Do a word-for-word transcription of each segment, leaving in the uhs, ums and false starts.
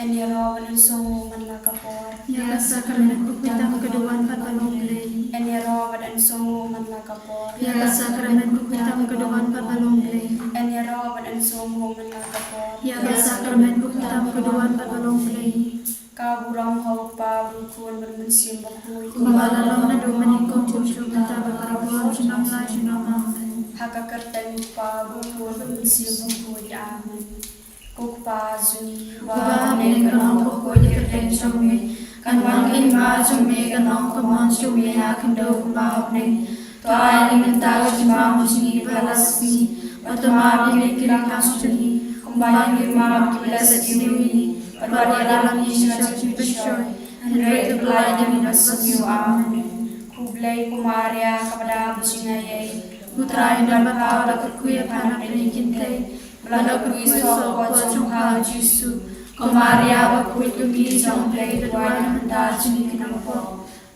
Ïaroh bad yn sngewnguh man la ka por. Ïa ka sakramen bakhuid tam ka duwan bad ba long Blei. Ïaroh bad yn sngewnguh man la ka por. Ïa ka sakramen bakhuid tam ka duwan bad ba long Blei. Ïaroh bad yn sngewnguh man la ka por. Ïa ka sakramen bakhuid tam ka duwan bad ba long Blei. Ka burom ha u Kpa bad u Khun bad u Mynsiem Bakhuid. Kumba la long naduh mynnyngkong, kumjuh mynta bad barabor, junom la junom. Amen. Ha ka kyrteng u Kpa bad u Khun bad u Mynsiem Bakhuid. Amen. Ko Kpa jong ngi, uba ha bneng, kan long bakhuid ïa ka kyrteng jong me. Kan wan ka hima jong me, kan long ka mon jong me ha khyndew kumba ha bneng. To ai ïa ngi mynta ka jingbam jong ngi kaba la shisngi. Bad to map ïa ngi ki riewkam jong ngi, kumba ngi map ïa kiba la shisngi ïa ngi. Bad wat ïalam ngi sha ka jingpynshoi, hynrei to pyllait ïa ngi na ka syiem. Amen. Khublei ko Maria, kaba dap jingaiei, U Trai u don bad pha, la kyrkhu ïa pha na pdeng ki kynthei, bad la kyrkhu ïa u soh ka por jong pha u Jisu. Ko Maria bakhuid, ka Kmie jong U Blei, to duwai ïa ngi mynta ha ka jingkynduh pop,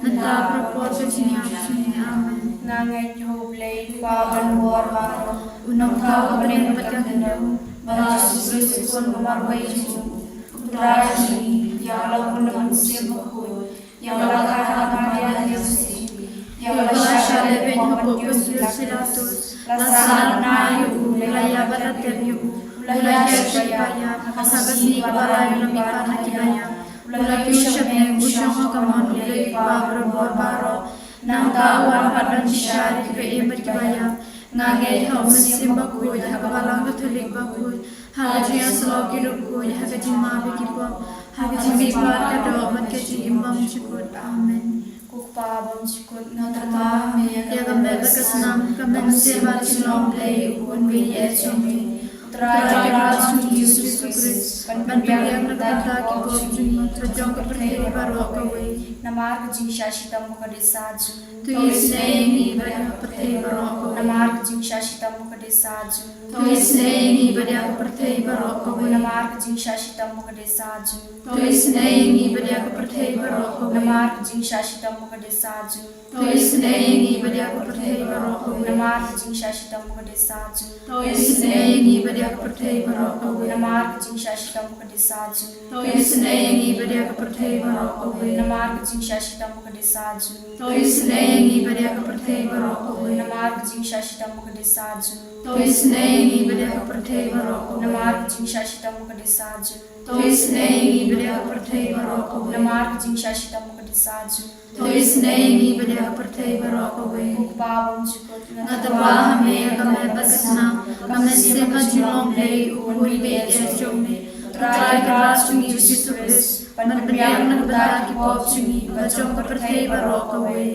mynta bad ha ka por ka jingïap jong ngi. Amen. Nga ngeit ha U Blei, U Kpa uba don bor baroh, U Nongthaw ka bneng bad ka khyndew, bad U Jisu Khrist U Khun uba marwei jong U Trai jong ngi, ïa u la bun da U Mynsiem Bakhuid, ïa u la kha ha ka Maria Joseph, ïa u la shah lehbeiñ ha pop Pontius Pilatus, la sahnarphna ïa u, la ïap bad la tep ïa u, u la ïaishah bad ïap, ha ka sngi kaba lai u la mihpat na kiba ïap, u la kiew sha bneng, u shong ha ka mon U Blei U Kpa uba don bor baroh. Nangta u wan pat ban bishar ïa kiba im bad kiba ïap. Nga ngeit ha U Mynsiem Bakhuid, ha ka Balang Katholik bakhuid, ha ka jingïasyllok ki riewkhuid, ha ka jingmap ïa ki pop, ha ka jingmihpat ka doh bad ka jingim bymjukut. Amen. Ko Kpa bymjukut, nga tyrwa ha me ïa ka met bad ka snam, ka mynsiem bad ka jinglong Blei, U Khun baieit jong me, U Trai Kynrad jong ngi U Jisu Khrist, ban pynbiang na ka bynta ki pop jong ngi bad jong ka pyrthei baroh kawei. Namar ka jingshah shitom bad ka dei sah jong U. To isynei ïa ngi bad ïa ka pyrthei baroh kawei. Namar ka jingshah shitom bad ka dei sah jong U. To isynei ïa ngi bad ïa ka pyrthei baroh kawei. Namar ka jingshah shitom bad ka dei sah jong U. To isynei ïa ngi bad ïa ka pyrthei baroh kawei. Namar ka jingshah shitom bad ka dei sah jong U. To isynei ïa ngi bad ïa ka pyrthei baroh kawei. Namar ka jingshah shitom bad ka dei sah jong U. To isynei ïa ngi bad ïa ka pyrthei baroh kawei. Namar ka jingshah shitom bad ka dei sah jong U. To isynei ïa ngi bad ïa ka pyrthei baroh kawei. Namar ka jingshah shitom bad ka dei sah jong U. To isynei ïa ngi bad ïa ka pyrthei baroh kawei. Namar ka jingshah shitom bad ka dei sah jong U. To isynei ïa ngi bad ïa ka pyrthei baroh kawei. Namar ka jingshah shitom bad ka dei sah jong U. To isynei ïa ngi bad ïa ka pyrthei baroh kawei. Namar ka jingshah shitom bad ka dei sah jong U. To isynei ïa ngi bad ïa ka pyrthei baroh kawei. Ko Kpa bymjukut, nga tyrwa ha me ïa ka met bad ka snam, ka mynsiem bad ka jinglong Blei, U Khun baieit jong me, U Trai Kynrad jong ngi U Jisu Khrist, ban pynbiang na ka bynta ki pop jong ngi bad jong ka pyrthei baroh kawei.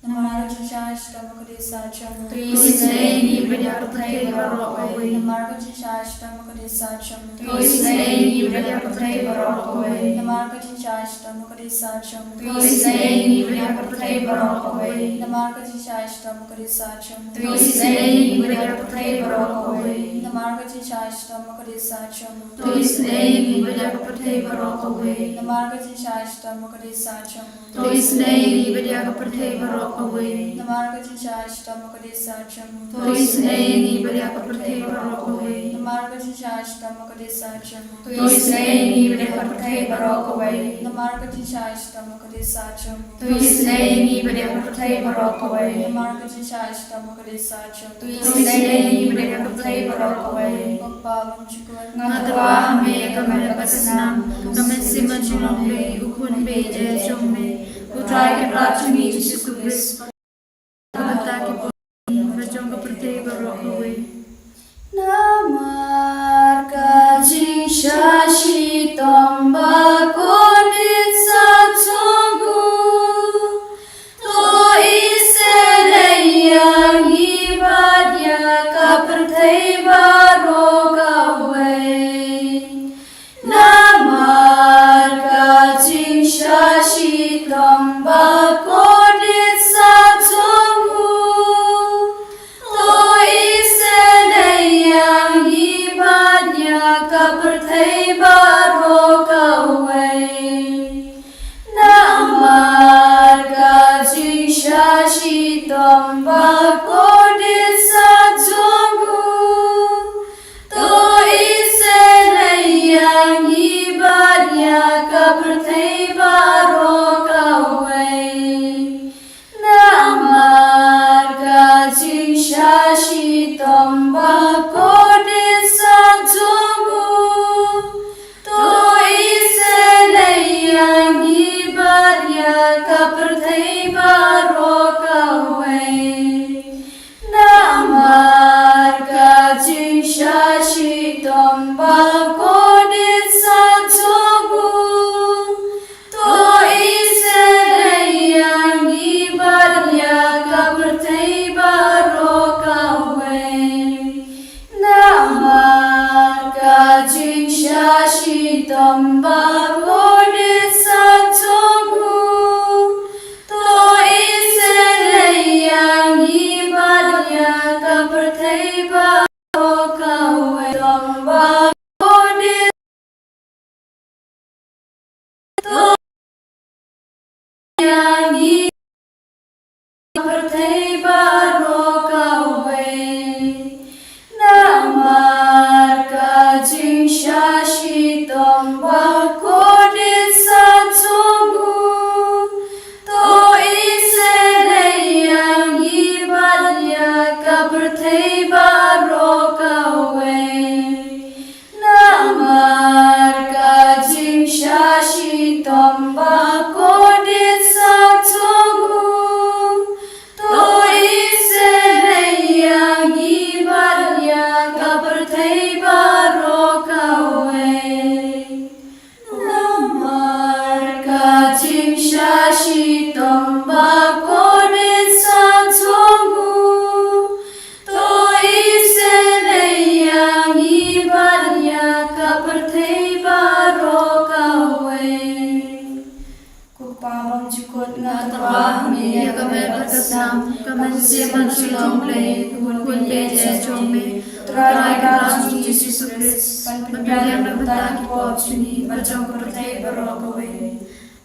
Namar ka jingshah shitom bad ka dei sah jong U. To isynei ïa ngi bad ïa ka pyrthei baroh kawei. Namar ka jingshah shitom bad ka dei sah jong U. To isynei ïa ngi bad ïa ka pyrthei baroh kawei. Namar ka jingshah shitom bad ka dei sah jong U. To isynei ïa ngi bad ïa ka pyrthei baroh kawei. Namar ka jingshah shitom bad ka dei sah jong U. To isynei ïa ngi bad ïa ka pyrthei baroh kawei. Namar ka jingshah shitom bad ka dei sah jong U. To isynei ïa ngi bad ïa ka pyrthei baroh kawei. Namar ka jingshah shitom bad ka dei sah jong U. To isynei ïa ngi bad ïa ka pyrthei baroh kawei. Namar ka jingshah shitom bad ka dei sah jong U. To isynei ïa ngi bad ïa ka pyrthei baroh kawei. Namar ka jingshah shitom bad ka dei sah jong U. To isynei ïa ngi bad ïa ka pyrthei baroh kawei. Namar ka jingshah shitom bad ka dei sah jong U. To isynei ïa ngi bad ïa ka pyrthei baroh kawei. Namar ka jingshah shitom bad ka dei sah jong U. To isynei ïa ngi bad ïa ka pyrthei baroh kawei. Ko Kpa bymjukut, nga tyrwa ha me ïa ka met bad ka snam, ka mynsiem bad jinglong Blei, U Khun baieit jong me, U Trai Kynrad jong ngi U Jisu Khrist, ban pynbiang na ka bynta ki pop jong ngi bad jong ka pyrthei baroh kawei. Namar ka jingshah shitom bakhuid sah jong U. To isynei ïa ngi bad ïa ka pyrthei baroh kawei. Namar ka jingshah shitom bakhuid sah jong U. To isynei ïa ngi bad ïa ka pyrthei baroh kawei. Namar ka jingshah shitom bakhuid sah jong U. To isynei ïa ngi ka pyrthei baroh kawei. Namar ka jingshah shitom bakordit sat jong u, to isynei ïa ngi bad ïa ka pyrthei baroh kawei. Namar ka jingshah shitom bakordit sat jong u, to isynei ïa ngi bad ïa ka pyrthei baroh kawei. Shitom bakordit, to ïa ngi pyrthei baroh kawei. Namar ka jingshah shitom bakordit sat jong u, to isynei ïa ngi bad ïa ka pyrthei baroh kawei. Namar ka jingshah shitom bakordit sat jong u, to isynei ïa ngi bad ïa ka pyrthei baroh kawei. Namar ka jingshah shitom bakordit sat jong u, to isynei ïa ngi bad ïa ka pyrthei baroh kawei. Ko Kpa bymjukut, nga tyrwa ha me ïa ka met bad ka snam, ka mynsiem bad ka jinglong Blei, u khun baieit jong me, u Trai Kynrad jong ngi Jisu Khrist, ban pynbiang na ka bynta ki pop jong ngi bad jong ka pyrthei baroh kawei.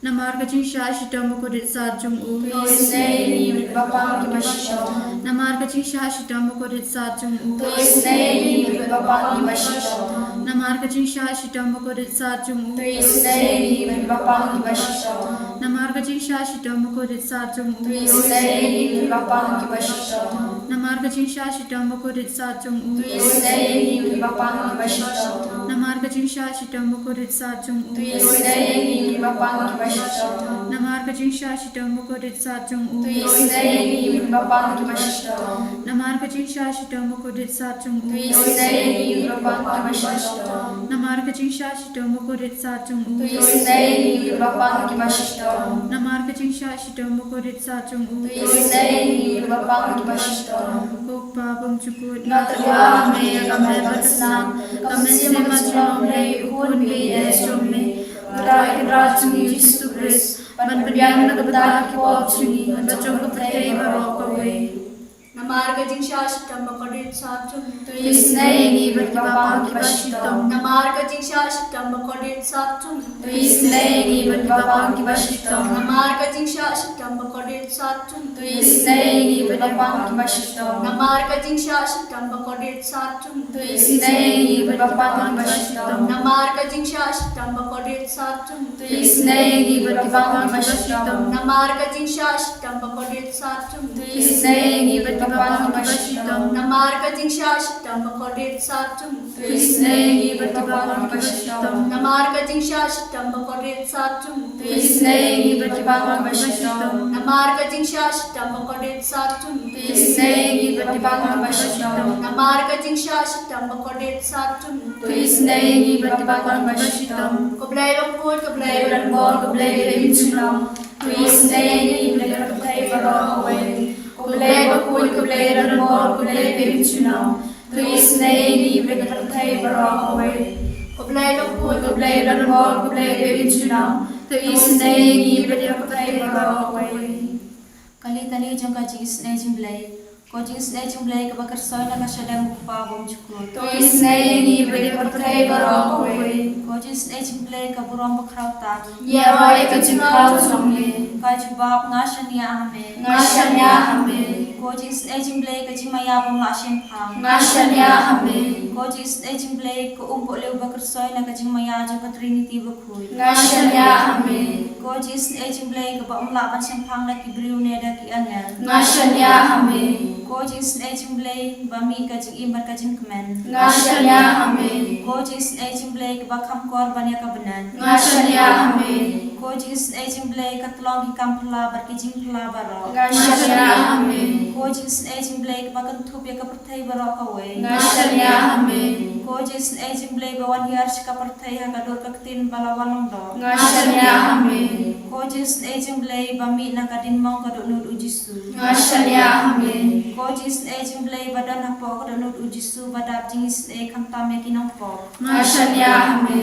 Namar ka jingshah shitom bakordit sat jong u, to isynei ïa ngi bad kiba pang kiba shitom. Namar ka jingshah shitom bakordit sat jong u, to isynei ïa ngi bad kiba pang kiba shitom. Namar ka jingshah shitom bakordit sat jong u, to isynei ïa ngi bad kiba pang kiba shitom. Namar ka jingshah shitom bakordit sat jong u, to isynei ïa ngi bad kiba pang kiba shitom. Namar ka jingshah shitom bakordit sat jong u, to isynei ïa ngi bad kiba pang kiba shitom. Namar ka jingshah shitom bakordit sat jong u, to isynei ïa ngi bad kiba pang kiba shitom. Namar ka jingshah shitom bakordit sat jong u, to isynei ïa ngi bad kiba pang kiba shitom. Namar ka jingshah shitom bakordit sat jong u, to isynei ïa ngi bad kiba pang kiba shitom. Namar ka jingshah shitom bakordit sat jong u, to isynei ïa ngi bad kiba pang kiba shitom. Namar ka jingshah shitom bakordit sat jong u, to isynei ïa ngi bad kiba pang kiba shitom. Ko Kpa bymjukut, nga tyrwa ha me ïa ka met bad ka snam, ka mynsiem bad ka jinglong Blei, u khun baieit jong me, u Trai Kynrad jong ngi Jisu Khrist, ban pynbiang na ka bynta ki pop jong ngi bad jong ka pyrthei baroh kawei. Namar ka jingshah shitom bakordit sat jong u, to isynei ïa ngi bad kiba pang kiba shitom. Namar ka jingshah shitom bakordit sat jong u, to isynei ïa ngi bad kiba pang kiba shitom. Namar ka jingshah shitom bakordit sat jong u, to isynei ïa ngi bad kiba pang kiba shitom. Namar ka jingshah shitom bakordit sat jong u, to isynei ïa ngi bad kiba pang kiba shitom. Namar ka jingshah shitom bakordit sat jong u, to isynei ïa ngi bad kiba pang kiba shitom. Namar ka jingshah shitom bakordit sat jong u, to isynei ïa ngi bad kiba pang kiba shitom. Namar ka jingshah shitom bakordit sat jong u, to isynei ïa ngi bad kiba pang kiba shitom. Namar ka jingshah shitom bakordit sat jong u, to isynei ïa ngi bad kiba pang kiba shitom. Namar ka jingshah shitom bakordit sat jong u, to isynei ïa ngi bad kiba pang kiba shitom. Namar ka jingshah shitom bakordit sat jong u, to isynei ïa ngi bad kiba pang kiba shitom. Ko Blei bakhuid, ko Blei badonbor, ko Blei baieit junom, to isynei ïa ngi bad ïa ka pyrthei baroh kawei. Ko Blei bakhuid, ko Blei badonbor, ko Blei baieit junom, to isynei ïa ngi bad ïa ka pyrthei baroh kawei. Ko Blei bakhuid, ko Blei badonbor, ko Blei baieit junom, to isynei ïa ngi bad ïa ka pyrthei baroh kawei. Ka litani jong ka jingisynei jong u Blei. Ko jingisynei jong u Blei kaba kyrsoi na ka shadem u Kpa bymjukut, to isynei ïa ngi bad ïa ka pyrthei baroh kawei. Ko jingisynei jong u Blei ka burom bakhraw tam, ngi ïaroh ïa ka jingkhaw jong me. Ka jubab, nga shaniah ha me. Nga shaniah ha me. Ko jingisynei jong u Blei ka jingmaïa bym lah shemphang, nga shaniah ha me. Ko jingisynei jong u Blei ka umpohliew ba kyrsoi na ka jingmaïa jong ka Trinity bakhuid, nga shaniah ha me. Ko jingisynei jong u Blei kaba ym lah ban shemphang da ki briew ne da ki angel, nga shaniah ha me. Ko jingisynei jong u Blei ba mih ka jingim bad ka jingkmen, nga shaniah ha me. Ko jingisynei jong u Blei kaba kham kor ban ïa ka bneng, nga shaniah ha me. Ko jingisynei jong U Blei, ka tyllong ki kam phylla bad ki jingphylla baroh. Nga shaniah ha me. Ko jingisynei jong U Blei, kaba kynthup ïa ka pyrthei baroh kawei. Nga shaniah ha me. Ko jingisynei jong U Blei, ba wan hiar sha ka pyrthei ha ka dur ka ktien ba la wan lyngdoh. Nga shaniah ha me. Ko jingisynei jong U Blei, ba mih na ka diengmong ka dohnud U Jisu. Nga shaniah ha me. Ko jingisynei jong U Blei, ba don hapoh ka dohnud U Jisu, ba dap jingisynei khamtam ïa ki nongpop. Nga shaniah ha me.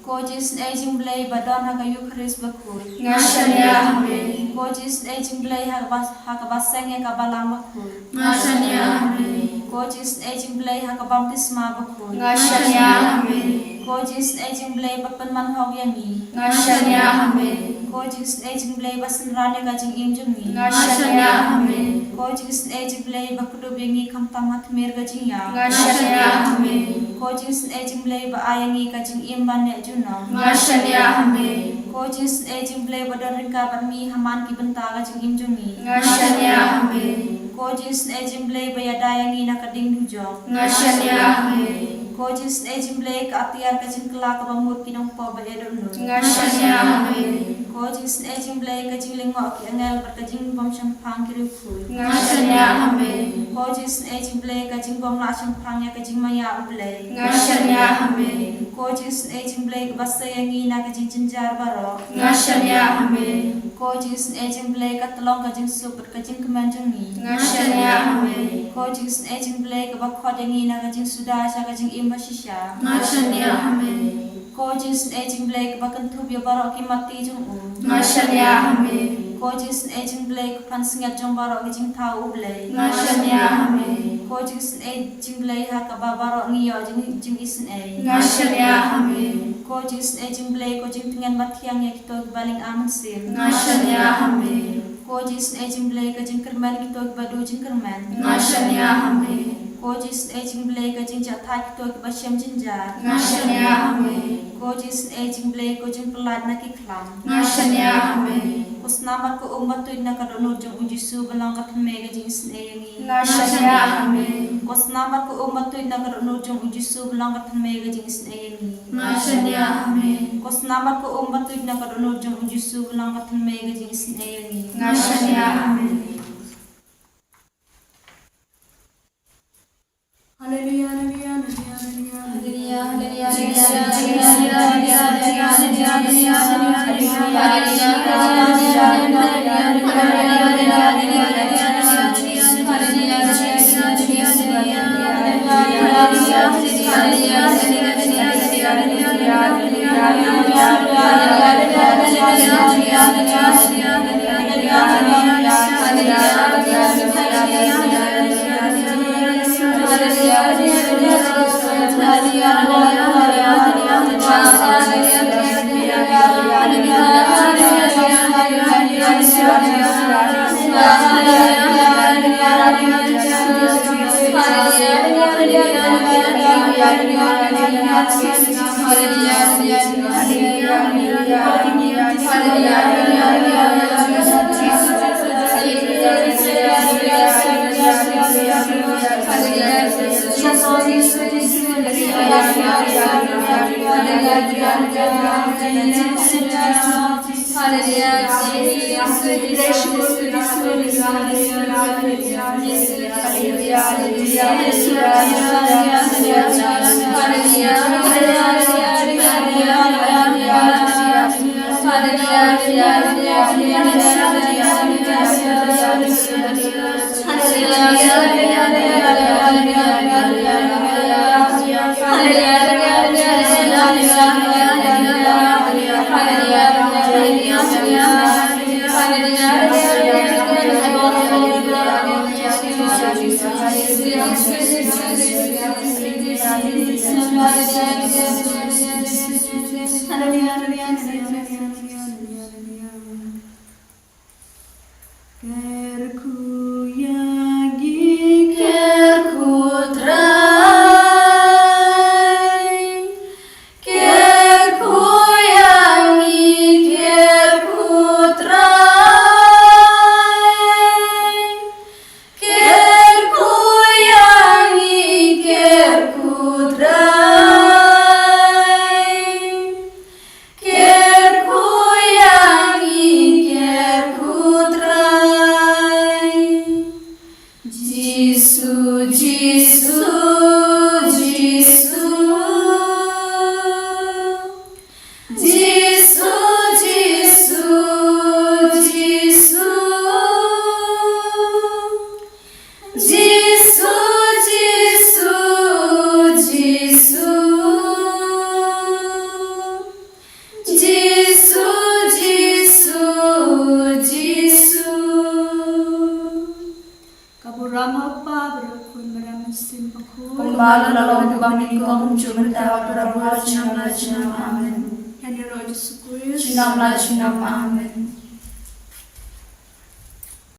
Ko jingisynei jong U Blei, ba don ha ka Eukharist bakhuid. Nga shaniah ha me. Ko jingisynei jong U Blei, ha kaba, ha kaba seng ïa ka balang bakhuid. Nga shaniah ha me. Ko jingisynei jong U Blei, ha ka baptisma bakhuid. Nga shaniah ha me. Ko jingisynei jong U Blei, ba pynman hok ïa ngi. Nga shaniah ha me. Ko jingisynei jong U Blei, ba synran ïa ka jingim jong ngi. Nga shaniah ha me. Ko jingisynei jong U Blei, ba kdup ïa ngi khamtam ha tmier ka jingïap. Nga shaniah ha me. Ko jingisynei jong U Blei, ba ai ïa ngi ka jingim ban neh junom. Nga shaniah ha me. Ko jingisynei jong U Blei, ba don ryngkat bad ngi ha man ki bynta ka jingim jong ngi. Nga shaniah ha me. Ko jingisynei jong U Blei, ba ïada ïa ngi na ka diengdujok. Nga shaniah ha me. Ko jingisynei jong U Blei, ka atiar ka jingkylla kaba mut ki nongpop ba ïa dohnud. Nga shaniah ha me. Ko jingisynei jong U Blei, ka jinglyngngoh ki angel bad ka jingbym shemphang ki riewkhuid. Nga shaniah ha me. Ko jingisynei jong U Blei, ka jingbym lah shemphang ïa ka jingmaïa U Blei. Nga shaniah ha me. Ko jingisynei jong U Blei, kaba sei ïa ngi na ka jingjynjar baroh. Nga shaniah ha me. Ko jingisynei jong U Blei, ka tyllong ka jingsuk bad ka jingkmen jong ngi. Nga shaniah ha me. Ko jingisynei jong U Blei, kaba khot ïa ngi na ka jingsuda sha ka jingim ba shisha. Nga shaniah ha me. Ko jingisynei jong U Blei, kaba kynthup ïa baroh ki mati jong u. Nga shaniah ha me. Ko jingisynei jong U Blei, ka pansngiat jong baroh ki jingthaw U Blei. Nga shaniah ha me. Ko jingisynei jong U Blei, ha kaba baroh ngi ïoh jing, jingisynei. Nga shaniah ha me. Ko jingisynei jong U Blei, ko jingtngen bathiang ïa kito kiba lyngkha mynsiem. Nga shaniah ha me. Ko jingisynei jong U Blei, ka jingkyrmen kito kiba duh jingkyrmen. Nga shaniah ha me. Ko jingisynei jong U Blei, ka jingjahthait kito kiba shem jynjar. Nga shaniah ha me. Ko jingisynei jong U Blei, ko jingpyllait na ki khlam. Nga shaniah ha me. Ko snam bad ko um ba tuid na ka dohnud jong U Jisu, ba long ka thymmei ka jingisynei ïa ngi. Nga shaniah ha me. Ko snam bad ko um ba tuid na ka dohnud jong U Jisu, ba long ka thymmei ka jingisynei ïa ngi. Nga shaniah ha me. Ko snam bad ko um ba tuid na ka dohnud jong U Jisu, ba long ka thymmei ka jingisynei ïa ngi. Nga shaniah ha me. Haleluya, haleluya, haleluya, haleluya. Kyrkhu ïa ngi, kyrkhu Trai. Kyrkhu ïa ngi, kyrkhu Trai. Kyrkhu ïa ngi, kyrkhu Trai. Burom ha u Kpa bad ha u Khun bad ha u Mynsiem Bakhuid. Kumba la long, kumba mynnyngkong, kumjuh mynta, ha u Trai Blei, junom la junom. Amen. Ïaroh Jisu Khrist. Junom la junom. Amen.